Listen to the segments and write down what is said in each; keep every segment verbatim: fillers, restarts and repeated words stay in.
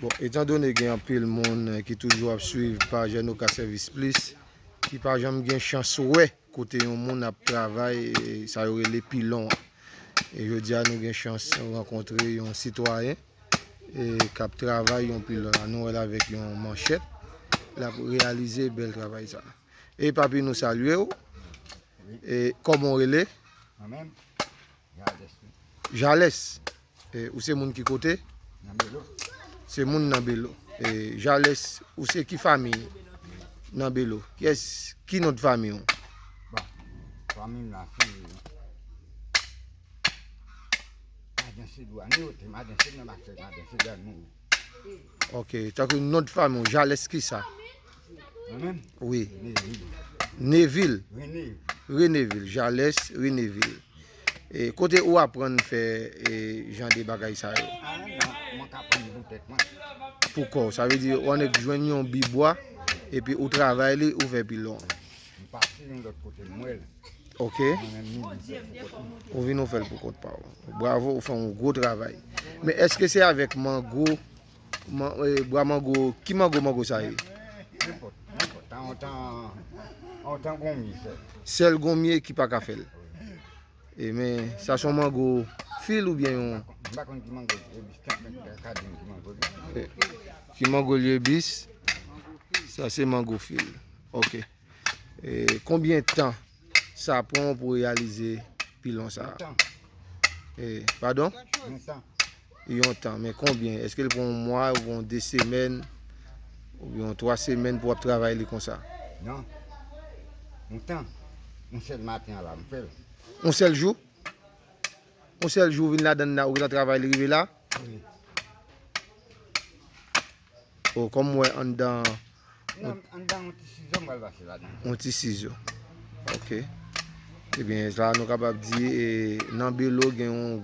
Bon, etandone gen anpil moun ki toujou ap swiv paj N O K Service Plus, ki pa janm gen chans wè kote yon moun ap travay, e sa yo rele pilon an. E jodi a, nou gen chans rankontre yon sitwayen, e k ap travay yon pilon la. Nou wè l avèk yon manchèt, l ap reyalize bèl travay sa. E papi, nou salye w. E kòman w rele? Mwen menm, Jales. Jales. E, ou se moun ki kote? Nan Belo. Se moun nan Belo. E, Jales, ou se ki fanmi nan Belo? Kiyès, ki non de fanmi w? Bon, fanmi m nan se Madan Sid Wanyo, te Madan Sid nan Maksèl, Madan Sid Wanyo. Ok, tankou non de fanmi w, Jales kisa? Mwen menm? Wi. Nevil. Nevil. Renevil. Renevil. Jales Renevil. E kote ou aprann fè, e, jan de bagay sa yo? A, mwen, mwen ka pran pou tèt mwen. Pou kò w. Sa vle di, ou annik jwenn yon bi bwa, epi ou travay li, ou fè pilon. M pase yon lòt kote, m wè l. Ok. Mwen menm, m vin fè l pou kont mwen. Ou vin ou fè l pou kont pa w. Bravo, ou fè yon gwo travay. Men èske se avèk mango, man, e, bwa mango, ki mango, mango sa ye? Nenpòt, nenpòt. Tan, tan, tan gonmye sèl. Sèl gonmye ki pa ka fè l. E men, sa se yon mango fil oubyen yon... M pa konn ki mango, e, bistan, men ka di m ki mango. E, ki mango l ye, bis? Sa se mango fil. Ok. E konbyen tan sa pran w pou reyalize pilon sa a? Yon tan. E, padon? Yon tan. Yon tan, men konbyen? Èske l pran yon mwa, ou pran de semèn, oubyen twa semèn pou w ap travay li konsa? Non. Yon tan. Yon sèl maten an la, m fè l. Yon sèl jou? Yon sèl jou ou vin ladann la, ou gentan travay li rive la? Wi. O, kòm m wè anndan... Non, anndan yon ti sizo m pral pase ladan. Yon ti sizo. Ok. Ebyen, sa nou kapab di, e, nan Belo gen yon,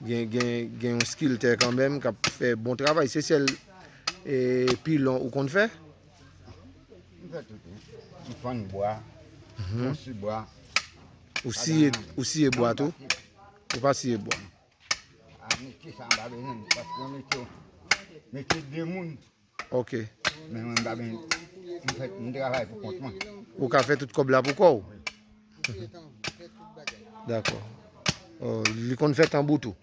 gen, gen, gen yon skiltè kanmenm k ap fè bon travay. Se sèl, e, pilon ou konn fè? M fè tout, wi. M fann bwa, mhm, m konstwi bwa. Ou siye, ou siye bwa tou? Ou pa siye bwa? A, metye sa m pa bezwen, paske yo mete, mete de moun. Ok. Men mwen, m pa gen, m fè, m travay pou kont mwen. Ou ka fè tout kòb la pou kò w? Wi. Dakò. O, li konn fè tanbou tou?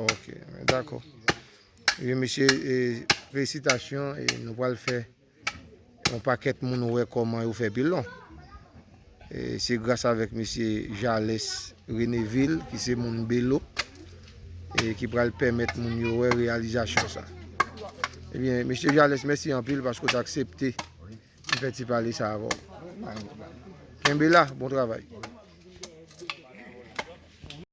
Ok, dakò. Wi, mesye, e, felisitasyon, e nou pral fè yon pakèt moun wè kòman yo fè pilon. E se gras avèk mesye Jales Renevil, ki se moun Belo, e ki pral pèmèt moun yo wè reyalizasyon sa. Ebyen, mesye Jales, mèsi anpil paske w t aksepte m fè ti pale sa avè w. Kenbe la, bon travay.